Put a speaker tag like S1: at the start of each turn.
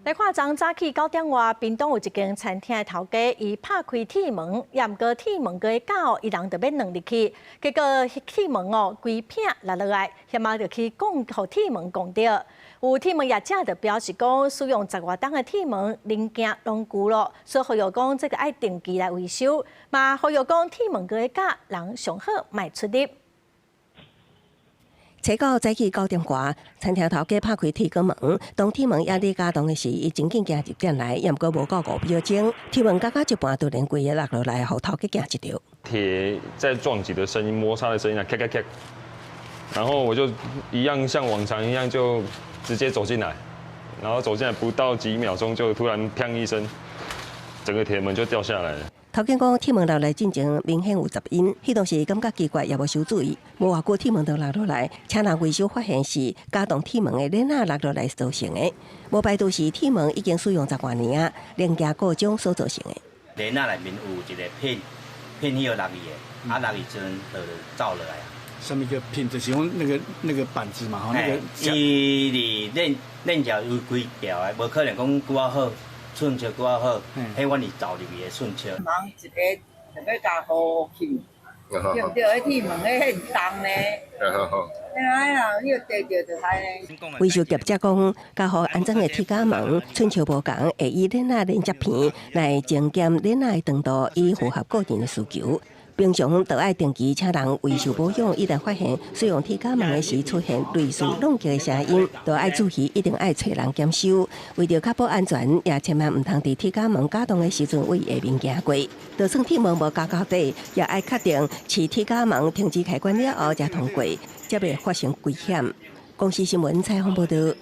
S1: 來看，昨早起9點外，屏東有一間餐廳的頭家，伊拍開鐵門，也毋過鐵門個鉸，伊人就欲轉入去，結果鐵門哦，規片落落來，險仔就去摃予鐵門摃著。有鐵門業者就表示講，使用十外冬的鐵門零件攏舊咯，所以呼籲講這個愛定期來維修，嘛呼籲講鐵門個鉸人上好莫出入。
S2: 初九早起9點外，餐廳頭家拍開鐵門，當鐵門猶佇加動的時，伊真緊行入店來，也毋過無夠5秒鐘，鐵門加到一半，突然規个落落來，予頭家驚一著。
S3: 鐵在撞擊的聲音、摩擦的聲音啊，咔咔咔，然後我就一樣像往常一樣，就直接走進來，然後走進來不到幾秒鐘，就突然砰一聲，整個鐵門就掉下來了。
S2: 頭家講鐵門落來進前明顯有雜音，彼當時感覺奇怪，也無傷注意。無偌久鐵門就落落來，請人維修發現是加動鐵門的鏈仔落落來造成的，無排除是鐵門已經使用十外年啊，零件故障所造成的。
S4: 鏈仔內面有一個片，片彼個落去的，啊落去時陣就走落來啊。
S5: 啥物叫片？就是講那個板子嘛，吼，那個。
S4: 伊佇鏈鏈條有幾條的，無可能講拄仔好。寸尺拄仔好，彼阮是走入去的寸尺。
S6: 門一个就欲共糊去，對毋對？彼鐵門彼很重呢。哎呀，你個地著就害呢。
S2: 維修業者講，加予安裝的鐵閘門寸尺無仝，會以鏈仔連接片來增減鏈仔的長度，以符合個人的需求。平常就愛定期請人維修保養，一旦發現使用鐵閘門的時出現類似挵擊的聲音，就愛注意，一定愛揣人檢修。為著確保安全，也千萬毋通佇鐵閘門加動的時陣對下面行過。就算鐵門無加到底，也愛確定飼鐵閘門停止開關了後才通過，才袂發生危險。公視新聞採訪報導。